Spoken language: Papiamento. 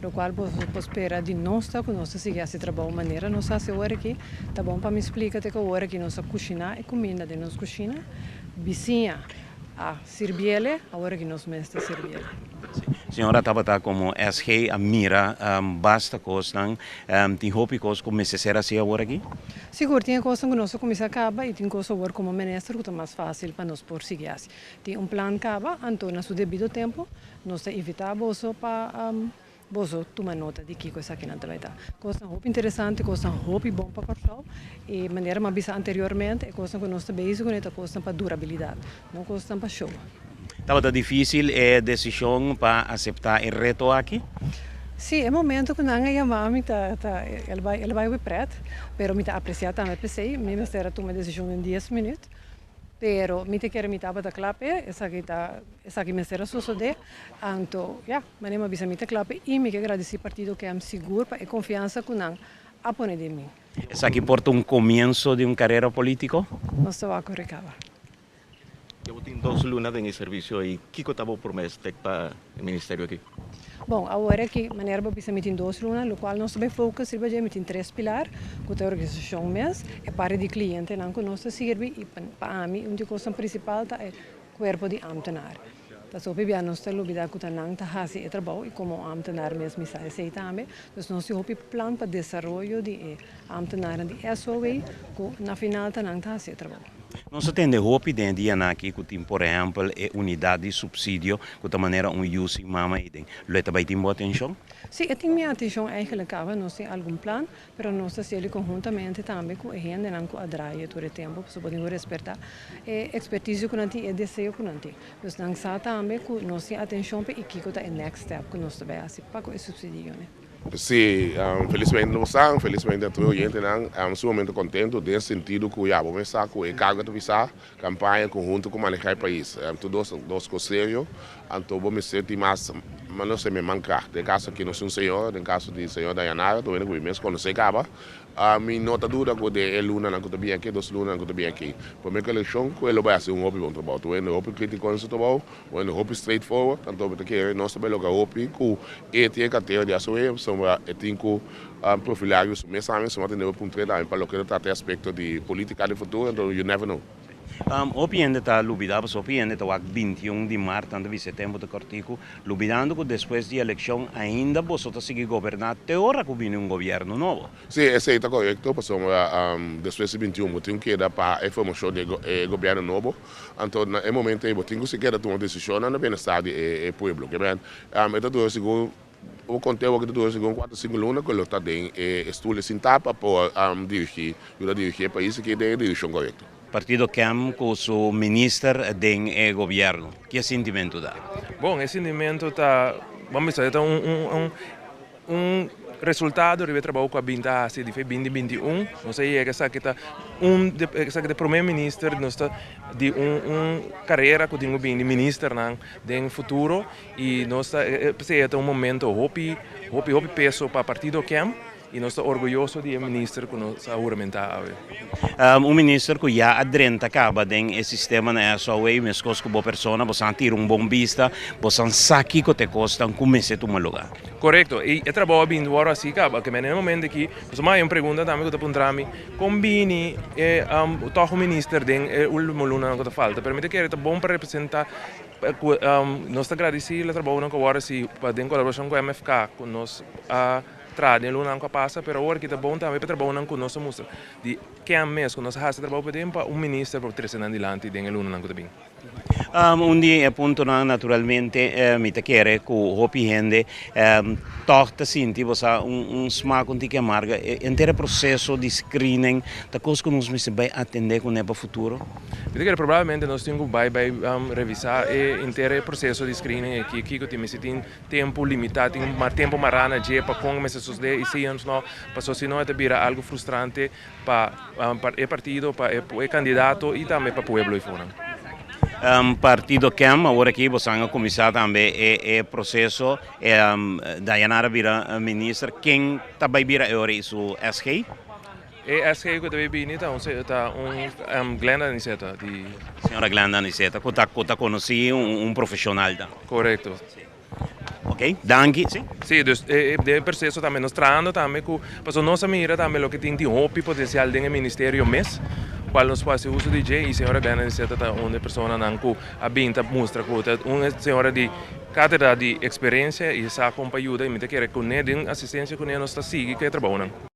Lokual boso por spera di nos ta ku nos ta sigui hasi trabou manera nos hasi awor aki. Ta bon pa mi splika te ku awor aki nos a kushiná e kuminda den nos kushina. Bisiña a sirbiele, awor aki nos mes ta sirbiele. Señora tabata komo SG a mira basta kosnan. Tin hopi kos ku mester ser hasi awor aki? Sigur, tin e kosnan ku nos a kuminsá kaba i tin kos awor komo minister ku ta mas fásil pa nos por sigui hasi. Tin un plan kaba, anto na su debido tempu nos ta invitá boso pa boso tuma nota di kiko esakinan ta bai ta. Kosnan hopi interesante, kosnan hopi bon pa Kòrsou i manera mi a bisa anteriormente e kosnan ku nos ta bezig kuné ta kosnan pa durabilidat, no kosnan pa show. Tabata difísil e desishon pa aseptá e reto aki? Sí, e momento ku nan a yama mi ta ta el bai el bai hopi prèt, pero mi ta apresiá tambe p'esei. Mi mester a tuma e desishon den dies minüt. Pero mi ta kere mi tabata kla p'e, esaki ta, esaki mester a sosodé. Anto, ya, manera mi a bisa mi ta kla p'e i mi ke gradisí Partido KEM sigur pa e konfiansa ku nan a pone den mi. Esaki por ta un komienso di un karera polítiko? Nos ta wak ku rekaba. Ya bo tin dos luna den e servisio ei, kiko ta bo promé step pa e ministerio aki? Bon, awor aki, manera bo bisa mi tin dos luna, lokual nos ta bay focus riba dje, mi tin tres pilar, ku ta e organisashon mes, e parti di klientenan ku nos ta sirbi i pa ami un di e kosnan prinsipal ta e kuerpo di ámtenar. Pasobra hopi bia nos ta lubida ku ta nan ta hasi e trabou i komo un ámtenar mes mi sa esei tambe. Dus nos tin hopi plan pa desaroyo di e ámtenarnan di SOW ku na final ta nan ta hasi e trabou. Nos a tende hopi den e dianan aki ku tin por ehèmpel e unidat di supsidio ku ta manera un yu sin mama ei den. Lo e ta bai tin bo atenshon? Sí, e tin mi atenshon eigenlijk kaba. Nos tin algun plan, pero nos ta hasiel konhuntamente tambe ku e hendenan ku a draai tur e tempu pasobra bo tin ku respertá e ekspertisio ku nan tin, e deseo ku nan tin. Dus nan sa tambe ku nos tin atenshon p'e i kiko ta e next step ku nos ta bai hasi pa ku e supsidionan. Sí, felismente nos sa, felismente tur e oyentenan sumamente contento den sentido cu ya bo mes sa cu e carga ta bisa campaña conhunto cu maneha e pais. Tur dos dos cos serio, anto bo mester tin mas, no se, mankracht. Den caso aki nos tin un señora, den caso di señora Dayanara, tur hende cu mi mes conoce caba. Mi no ta duda cu den e lunanan cu ta bini aki, e dos lunanan cu ta bini aki, prome cu eleccion cu e lo bay haci un hopi bon trabao. Tur hende hopi critico den su trabao. Bueno, hopi straight forward, anto mi ta kere nos ta bay logra hopi cu e tin e cartera di SOE, pasobra e tin cu profila su mes tambe, so mi a tende bo puntra tambe pa loke ta trata e aspecto di politica di futuro, anto you never know. Hopi hende ta lubida, pasobra hopi hende ta wak 21 di mart, nan ta bisa e tempo ta cortico, lubidando cu despues di eleccion ainda boso ta sigui goberna te ora cu bini un gobierno nobo. Sí, esei ta korekto, pasobra despues di 21 bo tin ku keda pa e formashon di e gobièrnu nobo. Anto na e momento ei bo tin ku si keda tuma desishonnan na bienestar di e pueblo. Ke men, e ta dura segun, bo kont'é awor ku ta dura segun kuater sinku luna ku lo ta den e stul e sintá pa por dirigí, yuda dirigí e pais aki den e direkshon korekto. Partido KEM ku su minister den e gobièrnu, ki e sintimentu ta? Bon, e sintimentu ta, ban bisa, e ta un Un resultado riba e trabou ku a bin ta hasi di fe binti 21, nos a yega esaki ta un esaki ta e prome minister nos ta di un un karera ku tin ku bin di ministernan den futuro i nos ta p'esei e ta un momento hopi hopi hopi peso pa partido KEM i nos ta orguyoso di e minister ku nos a huramentá awe. Un minister ku ya a drenta kaba den e sistema na SOA meskos ku bo persona, boso a tira un bon bista, boso a sa kiko ta e kosnan ku mester tuma lugá. Korekto, i e trabou a bini wòrdu hasi kaba. Oke, na e momento aki, pasobra mi haña un pregunta tambe ku ta puntra mi, kon bini e tòg un minister den e último lunanan ku ta falta? Pero mi ta kere ta bon pa representá ku nos ta gradisí e trabounan ku a wòrdu hasi pa den kolaborashon ku MFK ku nos a traha den e lunanan ku a pasa, pero awor aki ta bon tambe pa e trabounan ku nos a mustra di ken mes ku nos a hasi trabou paden pa un minister por trese nan dilanti den e lunanan ku ta bin. Un di e puntonan naturalmente mi ta kere ku hopi hende tòg ta sinti bo sa un smak un tiki amarga e henter e proseso di screening ta kos ku nos mester bai atendé kuné pa futuro? Mi ta kere probablemente nos tin ku bai bai revisá e henter e proseso di screening aki kiko tin mester tin tempu limitá tin tempu mará na dje pa kon mester sosodé i si òf no pasobra si no e ta bira algu frustrante Pa e partido, pa e kandidato i tambe pa pueblo i fonan. Partido KEM, awor aki bosan a kuminsá tambe e proseso. Dayanara bira minister, ken ta bai bira e ora i su SG? E SG ku ta bai bini ta un Glenda Aniceta di. Señora Glenda Aniceta ku ta konosí un profeshonal ta. Korekto. Ok, danki. Si. Si, dus den e proceso tambe nos trahando tambe cu pasobra nos a mira tambe loke tin tin hopi potencial den e ministerio mes cual nos por haci uso di dje y señora Glenda Niceta ta un di e personanan cu a bin ta mustra cu ta un señora di catedra di experiencia y sa con pa yuda y mi ta kere cune den asistencia cune nos ta sigui cu e trabounan.